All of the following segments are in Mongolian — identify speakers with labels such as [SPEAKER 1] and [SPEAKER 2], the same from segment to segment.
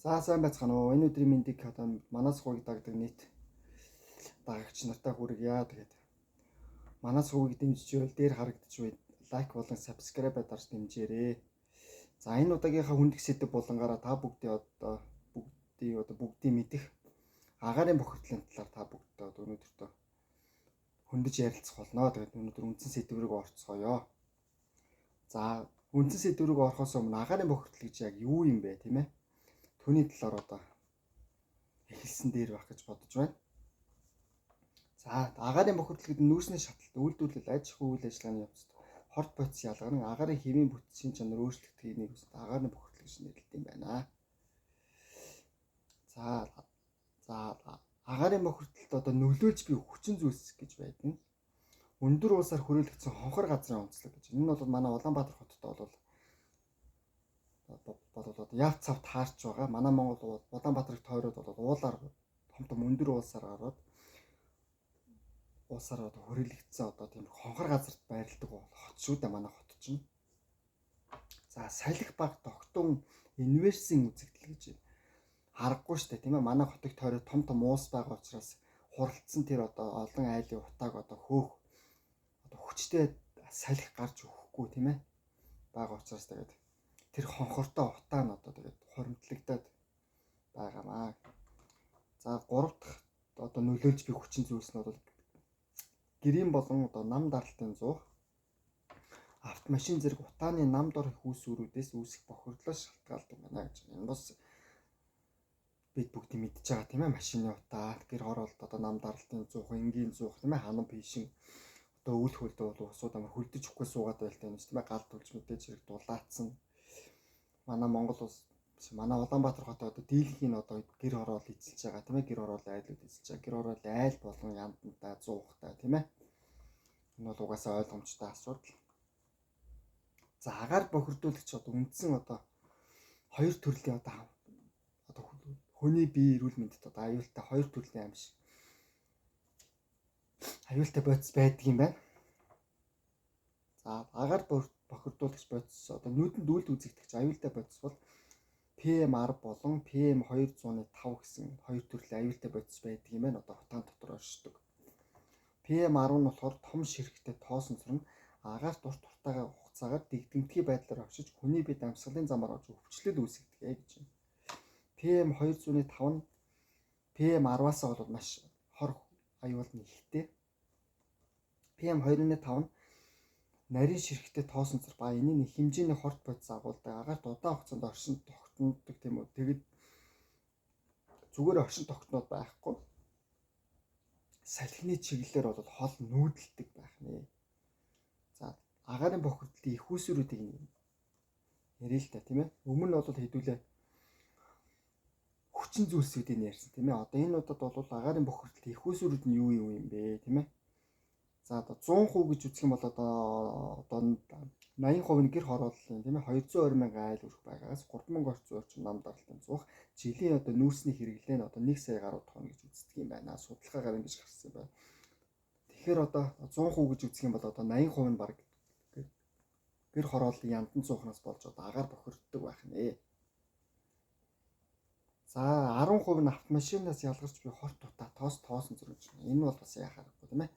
[SPEAKER 1] За, сайн байцгаана уу. Энэ өдрийн мэндийг одоо манай сувгийг дагдаг нийт дагагч нартаа хүргье. Тэгээд манай сувгийг дэмжиж байвал дээр харагдаж бай like болон subscribe дарж дэмжээрэй. За, энэ удаагийнхаа хүндэх сэдэв булангаараа та бүгдийн одоо бүгдийн мэдэх агаарын бохирдлын талаар та бүгдтэй одоо өнөөдөртөө хөндөж ярилцах болно. Тэгээд өнөөдөр үндсэн сэдэв рүү орцгоё. За, үндсэн сэдэв рүү орохоос өмнө агаарын бохирдол гэж яг юу юм бэ, тийм ээ? Түүний талаар одоо эхэлсэн дээр байх гэж бодож байна. За, агаарын бохирдол гэдэг нь нүүрсний шаталт, үйлдвэрлэл, аж ахуй үйл ажиллагааны явцад хорт бодис ялгаран агаарын хэвийн бүтцийн чанар өөрчлөгдөхийг нэг үст агаарын бохирдол гэж нэрлэдэг юм байна. За, агаарын бохирдолд одоо нөлөөлж буй хүчин зүйлс гэж байдаг. Өндөр уусаар хүрээлэгдсэн хонхор газрын онцлог гэж. Энэ нь бол манай Улаанбаатар хотод бол одоо яв цав таарч байгаа. Манай Монгол Улаанбаатарыг тойроод бол уулаар, том том өндөр уулсаар гараад, уусаар одоо хүрээлэгдсэн одоо тийм хонхор газарт байрладаг хот шүү дээ манай хот чинь. За, салхи бага, тогтун инверсийн үзэгдэл гэж харахгүй шүү дээ, тийм ээ. Манай хотыг тойроод том том уус байгаа учраас хуралдсан тэр одоо олон айлын утааг одоо хөөх одоо хүчтэй салхи гарч өгөхгүй, тийм ээ, байгаа учраас тэгээд тэр хонхортой утаа нь одоо тэгээд хуримтлагдаад байгаамаа. За, гурав дахь одоо нөлөөлж буй хүчин зүйлс нь бол гэрийн болон одоо нам даралтын зуух, автомашин зэрэг утааны нам дор их үүсвэрүүдээс үүсэх бохирдлоос шалтгаалдаг байна гэж. Энэ бас бид бүгд мэдж байгаа, тийм ээ, машины утаа, гэр хороолт, одоо нам даралтын зуух, энгийн зуух, тийм ээ, ханам пишин одоо үл хөлдөө бол усууд амар хөлдөж өгөхгүй суугаад байлтай юм, тийм ээ, гал тулж мэдээж хэрэг дулаацсан. Манай Монгол улс, манай Улаанбаатар хот одоо дийлхийн одоо гэр хороол эзэлж байгаа, тийм ээ, гэр хороол айлууд эзэлж байгаа. Гэр хороол айл болон яндантай, зуухтай, тийм ээ. Энэ бол угаасаа ойлгомжтой асуудал. За, агаар бохирдуулагч одоо үндсэн одоо хоёр төрлийн одоо хүний бие эрүүл мэндэд одоо аюултай хоёр төрлийн амьш аюултай бодис байдаг юм байна. За, агаар бохирдуулагч бодис одоо нүдэнд үл үзэгдэх аюултай бодис бол PM10 болон PM2.5 гэсэн хоёр төрлийн аюултай бодис байдаг юм байна. Одоо утаан дотор оршдог. PM10 нь болохоор том ширхэгтэй тоосон цорн агаарт урт уртаагаа хугацаагаар дэгдэмтгий байдлаар оршиж хүний биед амьсгалын замаар орж өвчлөл үүсгэдэг гэж байна. PM2.5 нь PM10-аас бол маш хор аюул нь ихтэй. PM2.5 нь нарийн ширхэгтэй тоосон цор ба энэ нь хэмжээний хорт бодис агуулдаг. Агаарт удаан хугацаанд оршин тогтнодог, тийм үү. Тэгэд зүгээр оршин тогтноод байхгүй. Салхины чиглэлээр бол хол нүүдэлдэг байх нэ. За, агаарын бохирдлын их үүсвэрүүдийг ярил л та, тийм ээ. Өмнө нь бол хэдүүлээ хүчин зүйлсүүдийг ярьсан, тийм ээ. Одоо энэ удаад бол агаарын бохирдлын их үүсвэрүүд нь юу юу юм бэ, тийм ээ. За, одоо 100% гэж үзэх юм бол одоо 80% нь гэр хорооллын, тийм ээ, 220 мянган айл өрх байгаагаас 3000 орчим орчим нам даралтын зуух жилийн одоо нүүрсний хэрэглээ нь одоо 1 сая гаруй тонн гэж үздэг юм байна. Судалгаагаар ингэж гарсан байна. Тэгэхээр одоо 100% гэж үзэх юм бол одоо 80% нь баг гэр хорооллын яндан зуухнаас болж одоо агаар бохирддог байх нэ. За, 10% нь автомашинаас ялгарч буй хорт утаа, тоос, тоосон зэрэг. Энэ бол бас яхаа харахгүй, тийм ээ,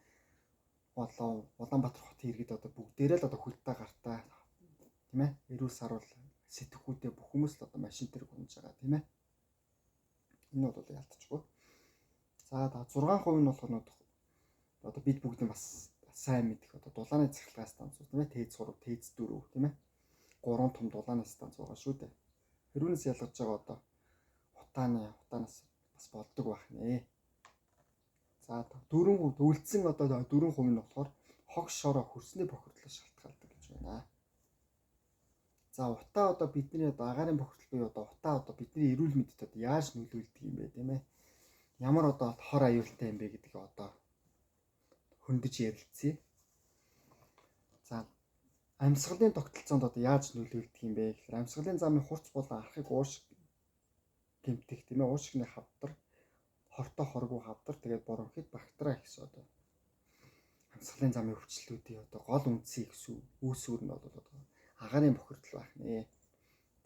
[SPEAKER 1] болон Улаанбаатар хотын иргэд одоо бүгдээрээ л одоо хөлтэй гартаа, тийм ээ, эрүүл саруул сэтгхүүдээ бүх хүмүүс л одоо машин дээр гунж байгаа, тийм ээ. Энэ бол ялтчгүй. За, 6% нь болохоор одоо бид бүгдийн бас сайн мэдэх одоо дулааны цахилгаан станцууд, тийм ээ, ТЭЦ 3, ТЭЦ 4, тийм ээ. Гурван том дулааны станц байгаа шүү дээ. Хэрүүнээс ялгарч байгаа одоо утаанаас бас болдог байх нэ. За, 4 үлдсэн одоо 4% нь болохоор хог шороо хөрсний бохирдлоос шалтгаалдаг гэж байна. За, утаа одоо бидний одоо агаарын бохирдол буюу одоо утаа одоо бидний эрүүл мэндэд одоо яаж нөлөөлдөг юм бэ, тийм ээ? Ямар одоо хор аюултай юм бэ гэдгийг одоо хөндөж ярилцъя. За, амьсгалын тогтолцоонд одоо яаж нөлөөлдөг юм бэ гэхээр амьсгалын замын хурц болон архыг уушиг гэмтэх, тийм ээ, уушигны хавдар, хортой хоргоо хавдар, тэгээд бронхит, бактери гэсэн одоо амьсгалын замын өвчлөлүүдийн одоо гол үндсийг үүсвэр нь бол одоо агаарын бохирдол байх нэ.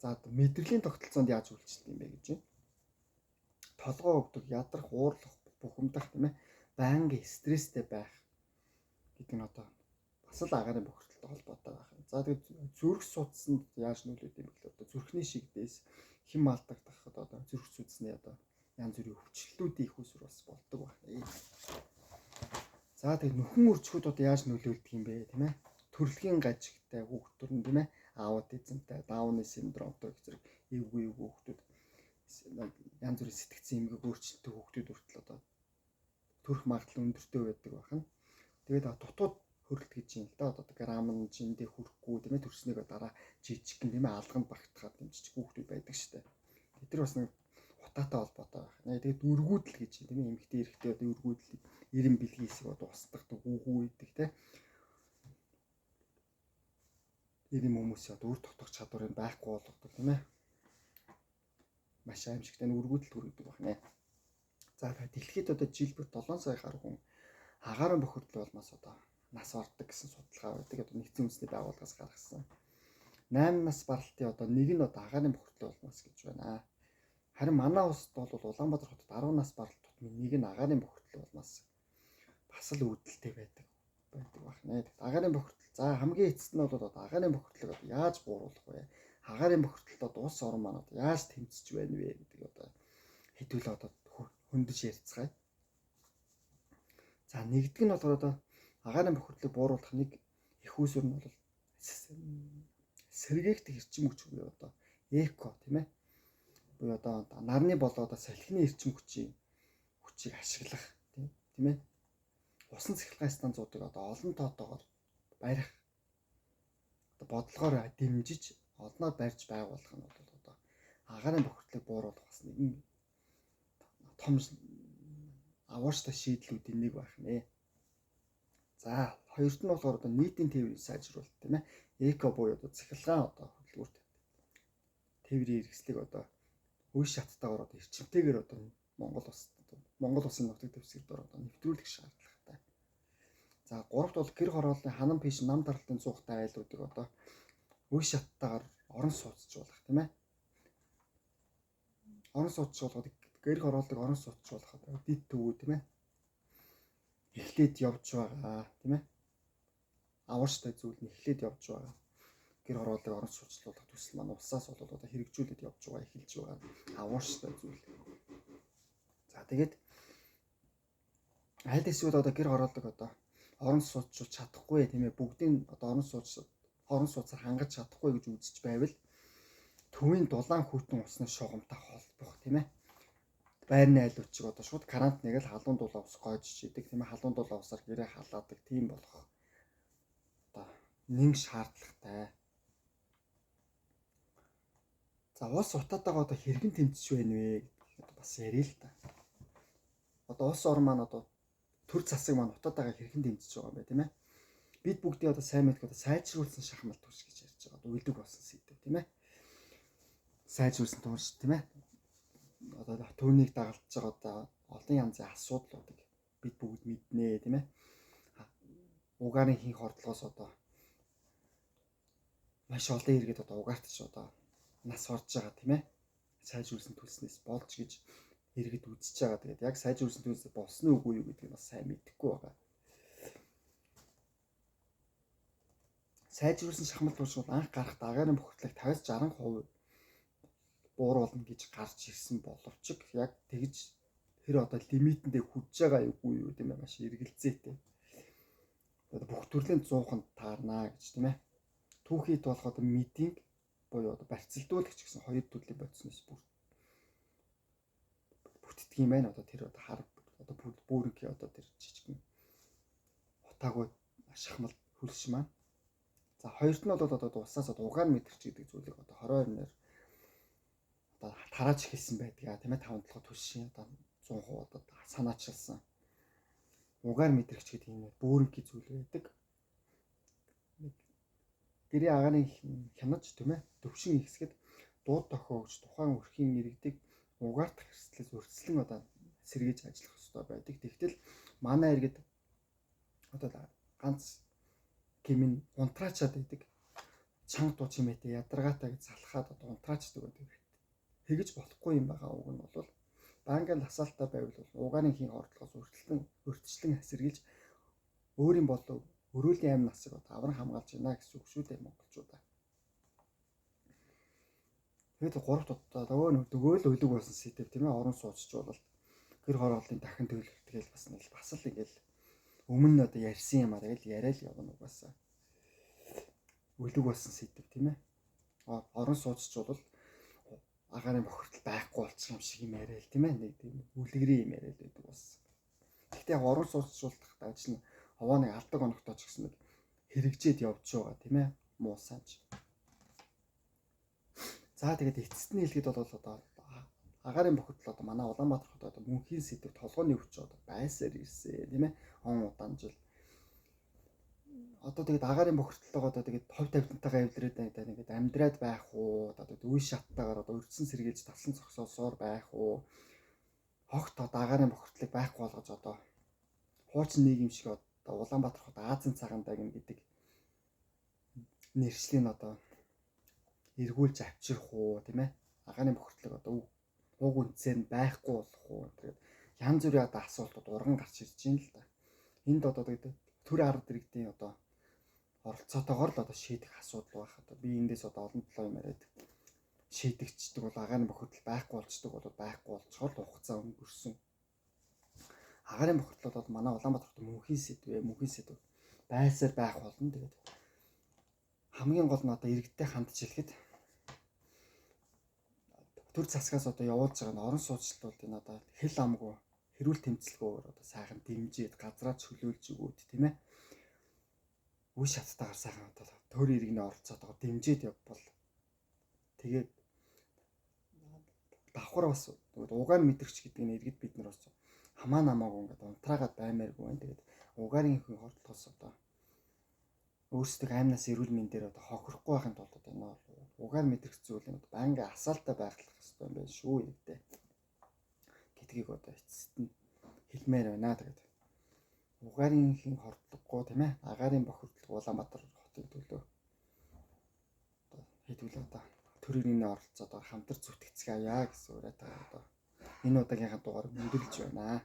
[SPEAKER 1] За, мэдрэлийн тогтолцоонд яаж үйлчилдэг юм бэ гэж байна. Толгой өвдөг, ядрах, уурлах, бухимдах тийм ээ, байнгын стресстэй байх гэдэг нь одоо бас л агаарын бохирдолтой холбоотой байх юм. За тэгээд зүрх судсанд яаж нөлөөд юм бэ гэхээр одоо зүрхний шигдээс хэм алдагдах одоо зүрх судасны одоо янз бүрийн өвчлөлүүдийн их үүсвэр бас болдог байна. За тэгээд нөхөн үржихүүд одоо яаж нөлөөлдөг юм бэ тийм ээ? Төрөлхийн гажигтай хүүхдүүд нь тийм ээ, аутизмтай, Дауны синдромтой гэх зэрэг эвгүй хүүхдүүд, янз бүрийн сэтгцэн эмгэг өөрчлөлттэй хүүхдүүд хүртэл одоо төрөх магадлал өндөртэй байдаг байна. Тэгээд дутууд хөрөлт гэж юм л да. Одоо грамм нь жиндээ хүрэхгүй тийм ээ, төрснийг дараа жижигхэн тийм ээ, алганд багтахад тийм жижиг хүүхдүүд байдаг шүү дээ. Тэд нар бас нэг утаатай холбоотой байх. Тэгээд өргүүдэл гэж тийм ээ, эмэгтэй эрэгтэй одоо өргүүдэл эрен бэлгийн хэсэг одоо устгадаг, үгүй идэг тийм. Эрен хүмүүсийн одоо үр тогтоох чадварыг байхгүй болгодог тийм ээ. Маш аимшигтай өргүүдэл төрөгдөг байна. За дэлхийд одоо жил бүр 7 сая гаруй хүн агаарын бохирдол болмоос одоо нас ордог гэсэн судалгаа байдаг. Одоо нэгдсэн үндэсний байгууллагаас гаргасан. 8 нас баралтын одоо нэг нь одоо агаарын бохирдол болмоос гэж байна. Харин манай улсад бол Улаанбаатар хотод 10 нас баралт тутмын нэг нь агаарын бохирдол болмоос бас л үүдэлтэй байдаг байна. Агаарын бохирдол. За хамгийн эцэст нь бол одоо агаарын бохирдлыг одоо яаж бууруулах вэ? Агаарын бохирдолд одоо улс орон маань одоо яаж тэмцэж байна вэ гэдэг одоо хэдүүлээ одоо хөндөж ярилцгаая. За нэгдэг нь болохоор одоо агаарын бохирдлыг бууруулах нэг их үүсвэр нь бол сэргээгдэх эрчим хүч буюу одоо эко тийм ээ. Буюу одоо нарны болоо одоо салхины эрчим хүчийг ашиглах тийм ээ. Усан цахилгаан станцуудыг одоо олон тоотойгоор барих одоо бодлогоор дэмжиж олноор барьж байгуулах нь бол одоо агаарын бохирдлыг бууруулах бас нэгэн том авууштай шийдлүүдийн нэг байх нэ. За хоёрт нь болохоор одоо нийтийн тээврийн сайжруулалт тийм ээ. Эко буюу одоо цахилгаан одоо хөдөлгүүрт тээврийн хэрэгслийг одоо үе шаттайгаар одоо эрчимтэйгээр одоо Монгол улсын нутаг дэвсгэр дор одоо нэвтрүүлэх шаардлагатай. За гуравт бол гэр хорооллын ханан пиш нам таралтын цугтай айлуудыг одоо үе шаттайгаар орон сууцжуулах тийм ээ. Орон сууцжуулахад гэр хорооллыг орон сууцжуулахад дид төвөө тийм ээ. Эхлээд явж байгаа тийм ээ. Авууштай зүйл нь эхлээд явж байгаа. Гэр хорооллыг орон сууцлуулах төсөл маань улсаас бол одоо хэрэгжүүлээд явж байгаа, эхэлж байгаа авууштай зүйл. За тэгээд аль эсвэл одоо гэр хорооллыг одоо орон сууцжуулах чадахгүй тийм ээ. Бүгдийн одоо орон сууцаар хангаж чадахгүй гэж үзэж байвал төвийн дулаан хүйтэн усны шугамтай холбох тийм ээ. Байрны айлууд чиг одоо шууд карантиныг л халуун дулаан ус гойж идэг тийм ээ. Халуун дулаан усаар гэрээ халаадаг тийм болох одоо нэн шаардлагатай. За улс утаатайгаа одоо хэрхэн тэмцэж байна вэ гэдэг бас яриа л та. Одоо улс орон маань одоо төр засаг маань утаатайгаа хэрхэн тэмцэж байгаа юм бэ тийм ээ. Бид бүгдээ одоо сайн мэдэх одоо сайжруулсан шахмал турш гэж ярьж байгаа. Одоо үлдэг болсон сэдв тийм ээ. Сайжруулсан турш тийм ээ. Одоо түүнийг дагалдж байгаа одоо олон янзын асуудлуудыг бид бүгд мэднэ тийм ээ. Угаарын хийх хордлогоос одоо маш олон иргэд одоо угаартч одоо нас орж байгаа тийм ээ. Сайжруулсан төлснөөс болж гэж иргэд үзэж байгаа. Тэгээд яг сайжруулсан төлс болсон үгүй юу гэдгийг бас сайн мэдэхгүй байгаа. Сайжруулсан шахмал турш бол анх гарахад агаарын бохирдлыг 50-60% бууруулна гэж гарч ирсэн боловч яг тэгж тэр одоо лимитэндээ хүрж байгаа юугүй юу тийм ээ, маш эргэлзээтэй. Одоо бүх төрлийн 100% таарнаа гэж тийм ээ. Түүхийд болох одоо митинг буюу одоо барьцалдуулагч гэсэн хоёр төрлийн бодисноос бүтдэг юм байна. Одоо тэр одоо хар одоо бүрэнхий одоо тэр жижигэн утаагүй шахмал хөлш маань. За хоёрт нь бол одоо улсаас одоо угаан мэдэрч гэдэг зүйлийг одоо 22-ноор одоо тарааж эхэлсэн байдаг тийм ээ. 5 7 төлшийн одоо 100% одоо санаачилсан. Угаар мэдрэгч гэдэг юм бөөрөнхий зүйл байдаг. Гэрээ агаарын хянаж тийм ээ төвшин ихсгэд дууд тохиогч тухайн өрхийн иргэдийг угаартах эрсдлээс өрсөлөн одоо сэргийж ажиллах ёстой байдаг. Тэгтэл манай иргэд одоо ганц гимэн унтраачаад байдаг. Чанга дуу чимээтэй ядаргаатай гэж залхаад одоо унтраачдаг байдаг. Тэгэж болохгүй юм байгаа уг нь бол Байнгын асаалттай байвал угаарын хийн хордлогоос урьдчилан сэргийлж өөрийн болов өрөөлийн амь насыг одоо авран хамгаалж байна гэсэн үг шүү дээ монголчуудаа. Тэгээд гуравт удаа нөгөө л өлөг болсон сэдэв тийм ээ, орон сууцчулалт гэр хорооллын дахин төлөвлөлт гээл бас нэг бас л ингээл өмнө нь одоо ярьсан юм а тэгэл яриа л явна угаасаа. Өлөг болсон сэдэв тийм ээ. Орон сууцчулал агаарын бохирдол байхгүй болчих юм шиг юм яриа л тийм ээ, нэг тийм үлгэрийн юм яриа л байдаг бас. Гэхдээ яг орон сууцчулах ажил нь овоо нэг алдаг оногтой ч гэсэн нэг хэрэгжээд явж байгаа тийм ээ, муу санч. За тэгээд эцэст нь хэлэхэд бол одоо агаарын бохирдол одоо манай Улаанбаатар хотод одоо мөнхийн сэдэв толгойн өвч одоо байсаар ирсэн тийм ээ, он удаан жил. Одоо тэгээд агаарын бохирдлогоо одоо тэгээд хов тавилантайгаа эвлэрээд ингээд амьдраад байх уу, одоо тэгээд үе шаттайгаар одоо урьдчилан сэргийлж таслан зогсоосоор байх уу, хогт одоо агаарын бохирдлыг байхгүй болгож одоо хуучин нийгэм шиг одоо Улаанбаатар хот Азийн цагаан дагна гэдэг нэршлийг одоо эргүүлж авчирх уу тийм ээ, агаарын бохирдлыг одоо уг үндсээр нь байхгүй болох уу, тэгээд янз бүрийн одоо асуултууд урган гарч ирж байна л да. Энд одоо тэгээд төр арга дэргэдийн одоо оролцоотойгоор л одоо шийдэх асуудал байх. Одоо би эндээс одоо олон толгой юм яриад шийдэгчдэг бол агаарын бохирдол байхгүй болчдөг бол байхгүй болцохоор л хугацаа өнгөрсөн. Агаарын бохирдол бол манай Улаанбаатар хотын мөнхийн сэдв, мөнхийн сэдв байсаар байх болно. Тэгээд хамгийн гол нь одоо иргэдтэй хандж хэлэхэд төр засгаас одоо явуулж байгаа нь орон сууцчлалт энэ одоо хэл амгүй хэрүүл тэмцэлгүйгээр одоо сайхан дэмжиж газраа чөлөөлж өгөөд тийм ээ, үе шаттайгаар сайхан одоо төр иргэний оролцоотойгоор дэмжиж явбал тэгээд давхар бас угаар мэдрэгч гэдэг нь иргэд бид нар бас хамаа намаагүй ингээд унтраагаад баймааргүй байна. Тэгээд угаарын хүн хордлогоос одоо өөрсдөө аймнаас эрүүл мэндээр одоо хохирохгүй байхын тулд одоо энэ угаар мэдрэх зүйл нь байнгын асаалтай байх хэрэгтэй юм байна шүү гэдэг гэдгийг одоо эцэст нь хэлмээр байна. Тэгээд угаарын хин хордлогогүй тийм ээ, агаарын бохирдлого Улаанбаатар хотын төлөө одоо хэдүүл одоо төр иргэний оролцоодоор хамтар зүтгэцгээе гэсэн уриатай одоо энэ удаагийнхаа дугаар өндөрлж байна.